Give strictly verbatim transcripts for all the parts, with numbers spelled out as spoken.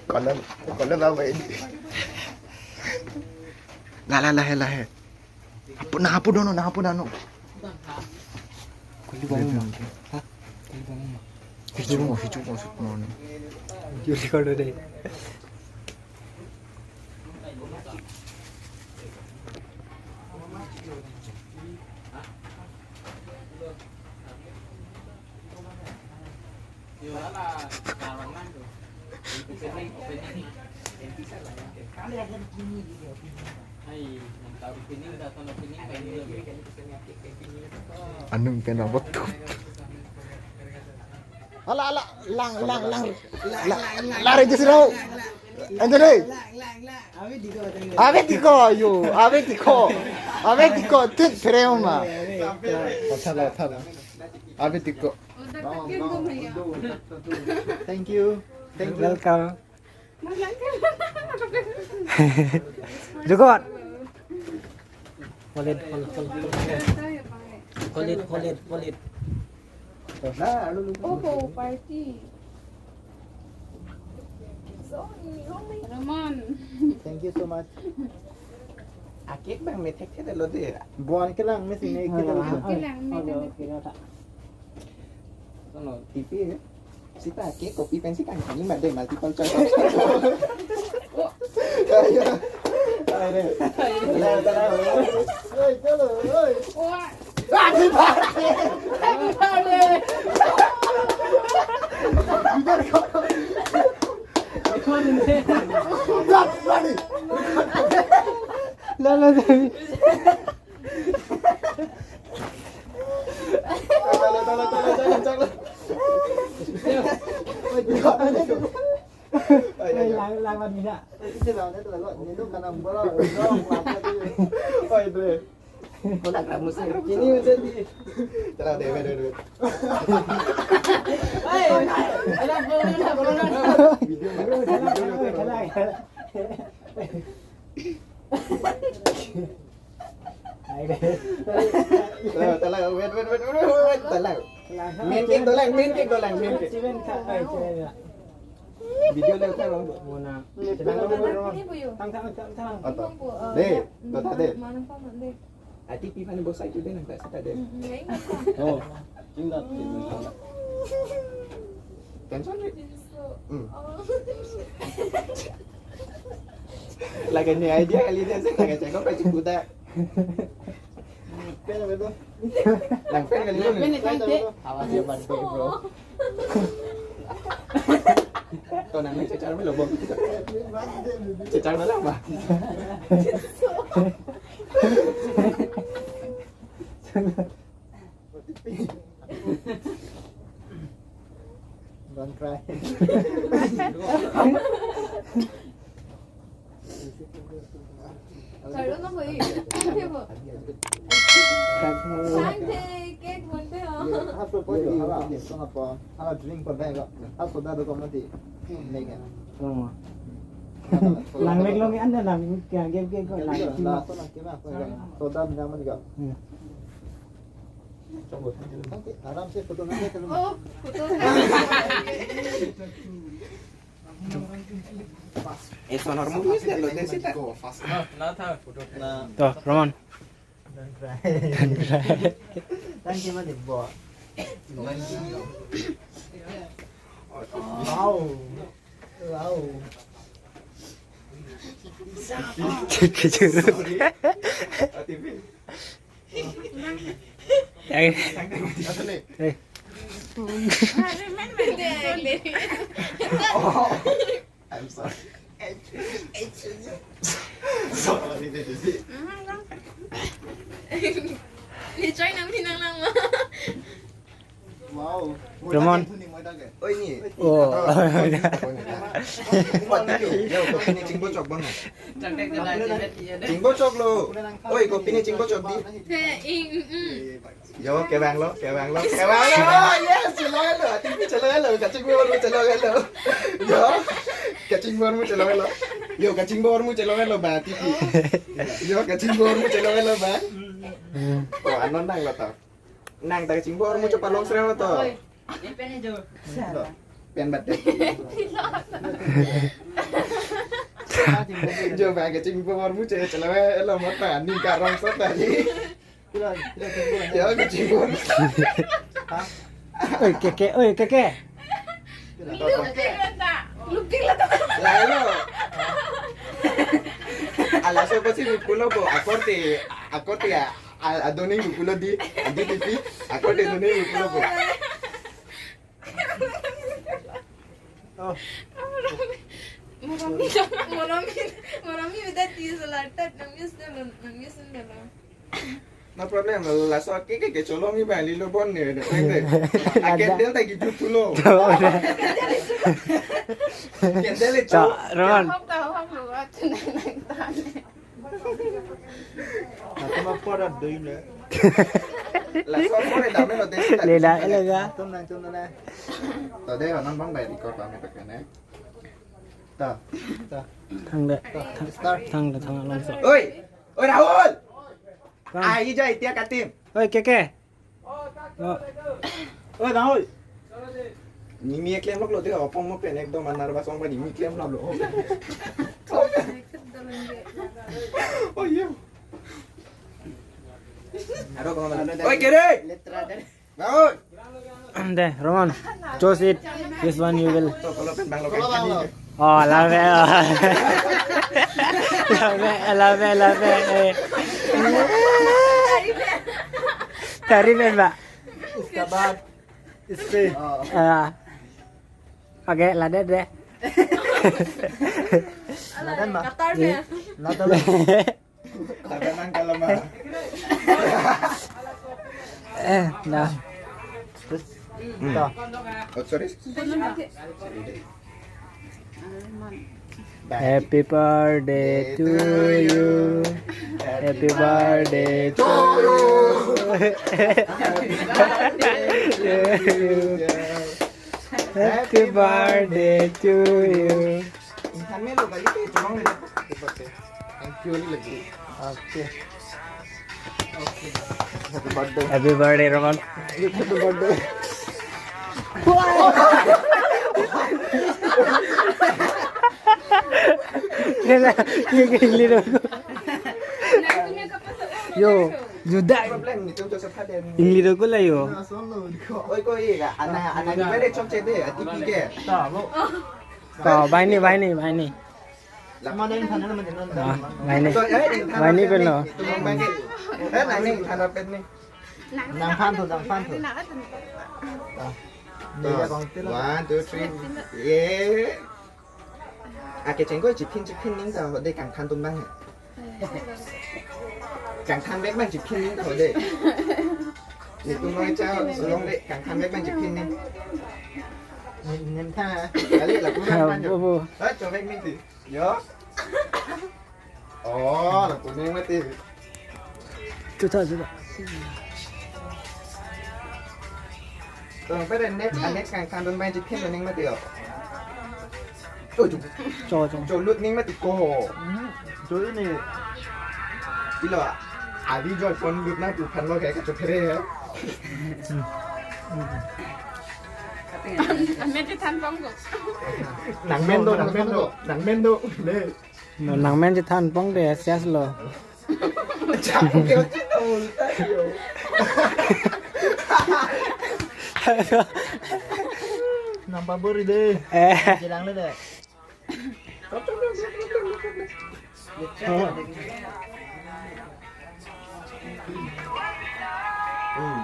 Kolan, kolan apa ini? Lah, lah, lah, lah. Hapu, nanghapu dono, nanghapu dono. Kuli bangun ma? Hah? Kuli bangun ma? Hichu mo, hichu mo, sut mo ni. Yuli kodo deh. Anung pen abot tu. Ala, ala, lang, lang, lang. La, la, la, Regis Rao. Anjali. Ave tiko, yo, ave tiko. Ave tiko, tit pherema. Thala, thala. Ave tiko. Thank you. Thank you. Welcome. Jukot. Hold it, hold, hold, hold. Hold it, hold it, hold it. Oh, party. Roman. Thank you so much. Akek bang methekthe lo de. Buan kelang mesi ne kita. Buan kelang mesi ne. Sono, T V ya. Sita ke copy pen si kan kami made multiple choice option. Ayo. Ayo. Ayo, ayo. Oi, chalo, oi. Wah. Ah, di ba? Lala, lala. Lang, lang, lang, bisa. Oi, Dre. Ini menjadi. Terang deh, deh, deh. Hei, ada corona, corona. Video, video, video. Talang, talang, wait, wait, wait, wait, wait, talang. Main cake dolang, main cake dolang, main cake. Video le uthai bang. Mona. Tang, tang, tang, tang. Ato. Deh, to ta deh. Ati pi mane bosai tu deh nang ta sita deh. Oh. Tension ni. Hmm. Lagi ni idea kali dia sih, lagi cakap apa cukup dah. Nang pen kali ni. Awas ya, bad boy, bro. To nang cecar melo, bang. Cecar melo, bang. Don't cry. Chalo na koi. Sangte, cake bonte ho. Hap to poi, hala, hala, hala drink pon dai ko. Hap soda do ko mati. Lega. Langmek long an lang kya game game ko lang. La so na kema ko. Soda mina man ko. Hmm. आराम से फोटो ना खींच लो। Oh, photo. Eso normal ni sih lo deh sita. To, Roman. Thank you, man, boy. Wow. Wow. Kejut. Yang. Eh. Oh, I'm sorry. Sorry, Desi. Ni choi nang pinang lang ma. Wow. Roman. Oh, ini. Oh. Yo, kopine chingbochok bang. Chingbochok lo. Oi, kopine chingbochok di. Te ing, mm, mm. Yo, kevang lo, kevang lo, kevang lo. Yes, chelong lo. Ati pi chelong lo. Kachingbo armu chelong lo. Yo. Kachingbo armu chelong lo. Yo, kachingbo armu chelong lo ba, ati pi. Yo, kachingbo armu chelong lo ba. Oh, anon nang lo to. Nang ta kachingbo armu chepalong sreng lo to. Oi. Pen ajo. Pen bat. Jo ba kachingbo armu che chelong lo mata ning karong sot tadi. Ya kachingbo. Oi, Keke, oi, Keke. Lupik la ta. Lupik la ta. Lalo. Ala so pasi pulo bo akorte, akorte ya. A-, adoning pulo di, adi tipi, akorte adoning pulo bo. Oh. Moromi, moromi, moromi udah di selatat, nangis dulu, nangis dulu. No problem, laso Keke kecholong ni bang, lilo bon ne, ne, ne. Aken del ta gitu tulo. Kendel itu. Cak, Roman. Hok ta hok lo, at nang nang tane. Laso apor dam lo desi ta. Leda elega. Atum nang chum na. To de, non bang bai record kami pakai ne. To. To. Thang de. To, start. Thang de, thang along so. Oi! Oi, Rahul! Bang. Ai jai tia katim. Oi, Keke. Oh. Oi, Rahul. Nimi klem lok lo de, opong mo pen ekdom anar basong ba nimi klem lok lo. Oh, iya. Aro ko mana? Oi, kere. Letra dari. Rahul. De, Roman, choose it. This one you will. To, kalau pen bang lo kan. Oh, love it. Love it, love it, love it. Eh. Tari pen ba. Iska baad. Isse. Ah. Okay, ladet de. Laden ma. Qatar de. Laden. Laden ang kalama. Eh, na. Terus. Hmm. To. Oh, sorry. Happy birthday to you. Happy birthday to you. Happy birthday to you. Happy birthday to you. Ingthan me lo kali ke, cuma ngeliat. Happy birthday. Thank you lagi. Okay. Okay. Happy birthday. Happy birthday, Roman. Happy birthday. Yo, juda. Problem ni, cuma satu hal yang Ingli do ko la yo. Oi, ko iya, anak, anak ini pada cok cede, ati pike. Ta, bo. Ko, bahini, bahini, bahini. Lama dai ingthan na, mana na. Ah, bahini. To, eh, ingthan. Bahini pen lo. Itu bang bang. Eh, nang ni ingthan pen ni. Nangphan tu, nangphan tu. Ah. Ni ya bang tilo. One, two, three. Yeah. Ake chengkoi chiphin chiphin ning ta hode kangthan tum bang. Kangthan bek bang chiphin ning ta hode. Ni tum noi cha long de kangthan bek bang chiphin ning. Nim, nim tha. Kali la kum bang jo. Bo, bo. Ha, cho bek ning ti. Yo. Oh, la kuning mati. Chuta, chuta. Tong pada next, ah, next kangthan dun bang chiphin ning mati yo. Oh, chu. Cho, cho. Cho lut ning mati ko. Hmm, cho ini. Ilo, abi jo phone lut na tu phan lo kayak kacuphere ya. Ame tu than pong ko. Nang men do, nang men do, nang men do. Le. Mo nang men chethan pong de, sias lo. Nang pabor ide. Eh. Jelang le de. Hmm.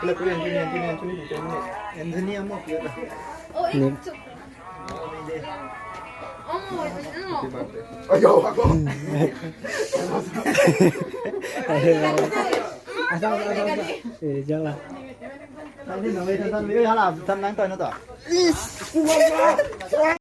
Kila kuli Anthony, Anthony, Anthony, Anthony. Anthony amo kila. Ni. Ayo, ako. Asal, asal, asal. Eh, jalan. Ini nang ini than, ini hala than nang toy na to.